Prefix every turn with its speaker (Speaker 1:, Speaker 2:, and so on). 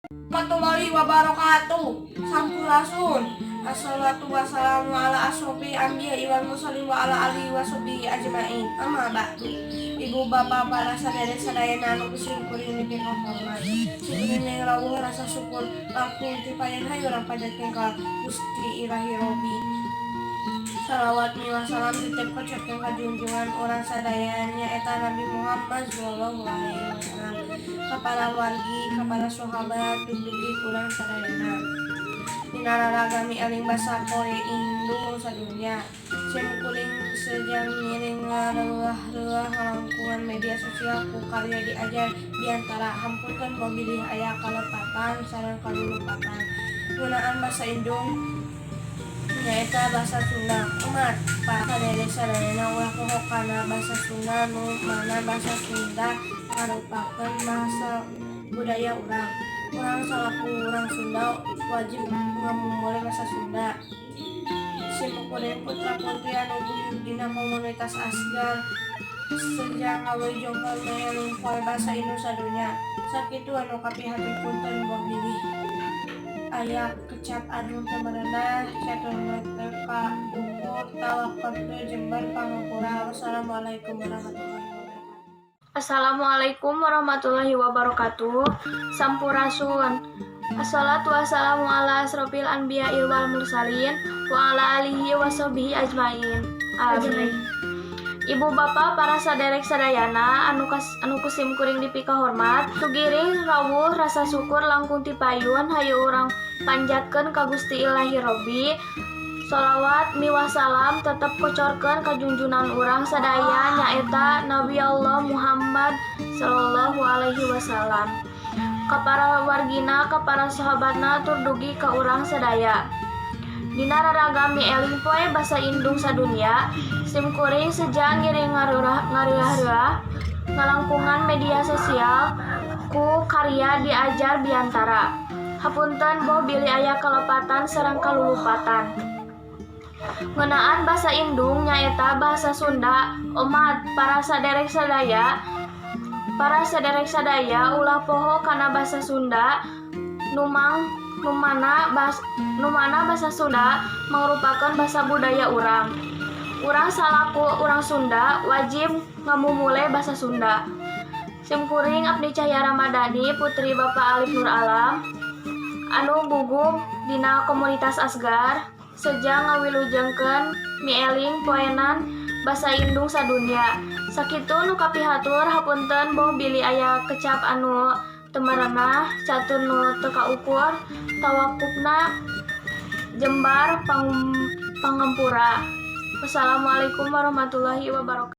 Speaker 1: Warahmatullahi wabarakatuh. Sampurasun. Assalatu wassalamu ala asyrofil anbiya wal mursalin wa ala alihi wa sahbihi ajmain. Amma ba'du. Ibu bapak para saderek sadayana anu ku sim kuring dipikahormat. Sim kuring rawuh rasa syukur langkung ti payun hayu urang panjatkeun ka Gusti Ilahi Robbi. Salawat miwah salam titip kocorkeun ka junjungan urang sadaya, nyaeta Nabi Muhammad sallallahu alaihi wasallam, ka para wargi, ka para sahabat, dugi ka urang sadayana. Dina raraga mieling basa poe indung sadunya, sim kuring seja ngiring ngareuah-reuah ngalangkungan media sosial ku karya diajar biantara. Hapunten boh bilih aya kalepatan sareng kalulupatan. Ngeunaan basa indung, nyaeta basa Sunda. Umat para saderek sadayana ulah poho kana basa Sunda, nu mana basa Sunda ngarupakeun bahasa budaya urang. Urang salaku urang Sunda wajib ngamumule basa Sunda. Sim kuring, putra putri anu guyub dina komunitas Asgar, seja ngawilujengkeun mieling poe basa indung sadunya. Sakitu anu kapihatur, punten boh bilih aya kecap anu teu merenah, catur nu teu kaukur, tawakobna jembar panghampura. Wassalamualaikum warahmatullahi wabarakatuh.
Speaker 2: Assalamualaikum warahmatullahi wabarakatuh. Sampurasun. Assalatu wassalamu ala asrofil anbiya wal mursalin wa ala alihi wa sahbihi ajmain. Amin. Ibu bapak para saderek sadayana anu ku sim kuring dipikahormat, tugiring rawuh rasa syukur langkung ti payun hayu urang panjatkeun ka Gusti Ilahi Robbi. Sholawat miwah salam tetep kocorkeun ka junjunan urang sadaya, nyaeta Nabi Allah Muhammad sallallahu alaihi wasallam, ka para wargina, ka para sahabatna, tur dugi ka urang sadaya. Dina raraga mieling poe basa indung sadunya, sim kuring seja ngiring ngareuah-reuah ngalangkungan media sosial ku karya diajar biantara. Hapunten boh bilih aya kalepatan sareng kalulupatan. Ngeunaan basa indung, nyaeta bahasa Sunda. Omat para saderek sadaya ulah poho kana basa Sunda, nu mana basa Sunda mangrupakeun basa budaya urang. Urang salaku urang Sunda wajib ngamumule basa Sunda. Sim kuring, Abdi Cahya Ramadhani, putri Bapak Alif Nur Alam anu gugum dina komunitas Asgar, seja ngawilujengkeun mieling poenan basa indung sadunya. Sakitu nu kapihatur, hapunten boh bilih aya kecap anu teu merenah, catur nu teu kaukur, tawakupna jembar pangampura. Wassalamualaikum warahmatullahi wabarakatuh.